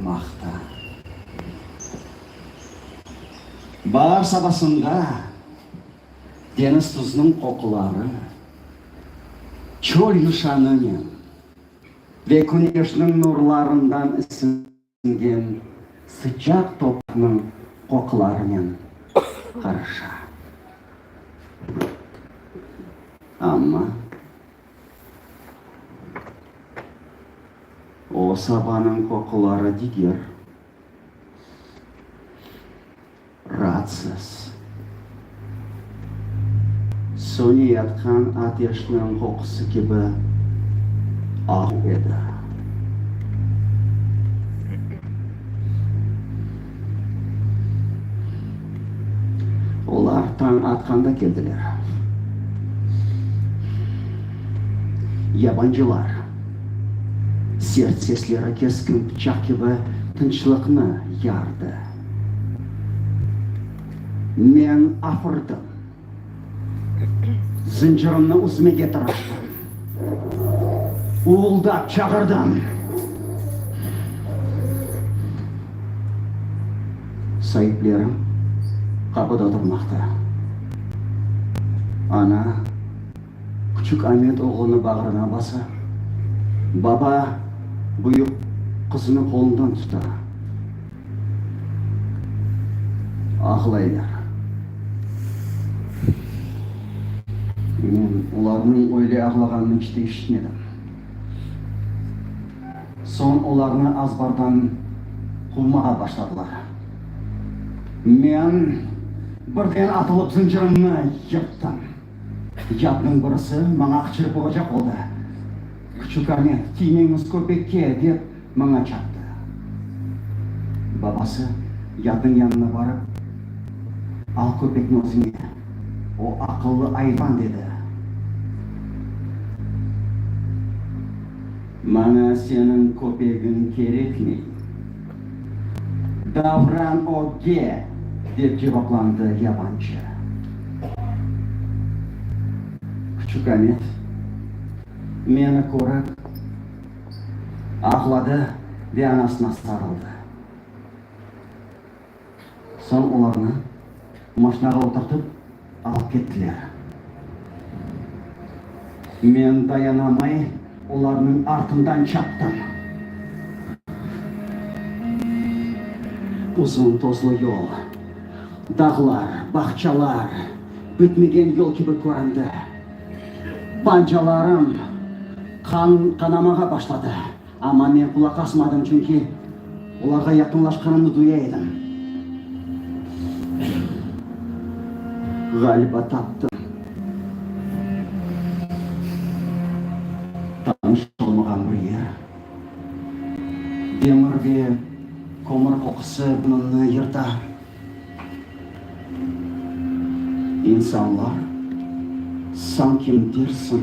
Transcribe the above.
Maqta. Baar sabasında deñiz tuzunıñ qoquları çöl yuşanınen ve küneşniñ nurlarından isingen sıcaq topraqnıñ qoqularınen qarışa. Amma. O sabanıñ qoquları diger, raatsız, söneyatqan ateşniñ qoqusı kibi ağır edi. Olar tañ atqanda keldiler. Yabancılar, sert sesleri keskin pıçaq kibi tınçlıqnı yardı. Men afırdım. Zıncırımnı üzmege tırıştım. Uvuldap çağırdım. Saiplerim qapıda turmaqta. Ana küçük Amet oğlunı bağrına basa, baba büyük qızını qolundan tuta. Ağlaylar. Men olarnıñ öyle ağlağanını iç te işitmedim. Soñ olarnı azbardan quvmağa başladılar. Men birden atılıp zıncırımnı yırttım. Yatnıñ birisi maña qıçırıp uracaq oldı. Küçük Amet, tiymeñiz köpekke, dep maña çaptı. Babası yatnıñ yanına barıp, Al köpekni özüñe, o aqıllı ayvan, dedi. Maña seniñ köpegiñ kerekmey. Davran ögge! dep cevaplandı yabancı. Küçük Amet meni körip, ağladı ve anasına sarıldı. Soñ olarnı maşnağa oturtıp alıp kettiler. Men dayanamay, olarnıñ artından çaptım. Uzun tozlu yol, dağlar, bağçalar bitmegen yol kibi köründi. Pancalarım qan qanamağa başladı. Amma men qulaq asmadım, çünki olarğa yaqınlaşqanımnı duya edim. Ğaliba taptım. Tanış olmağan bir yer. Demir ve kömür qoqusı burnumnı yırta. İnsanlar, sanki dersiñ.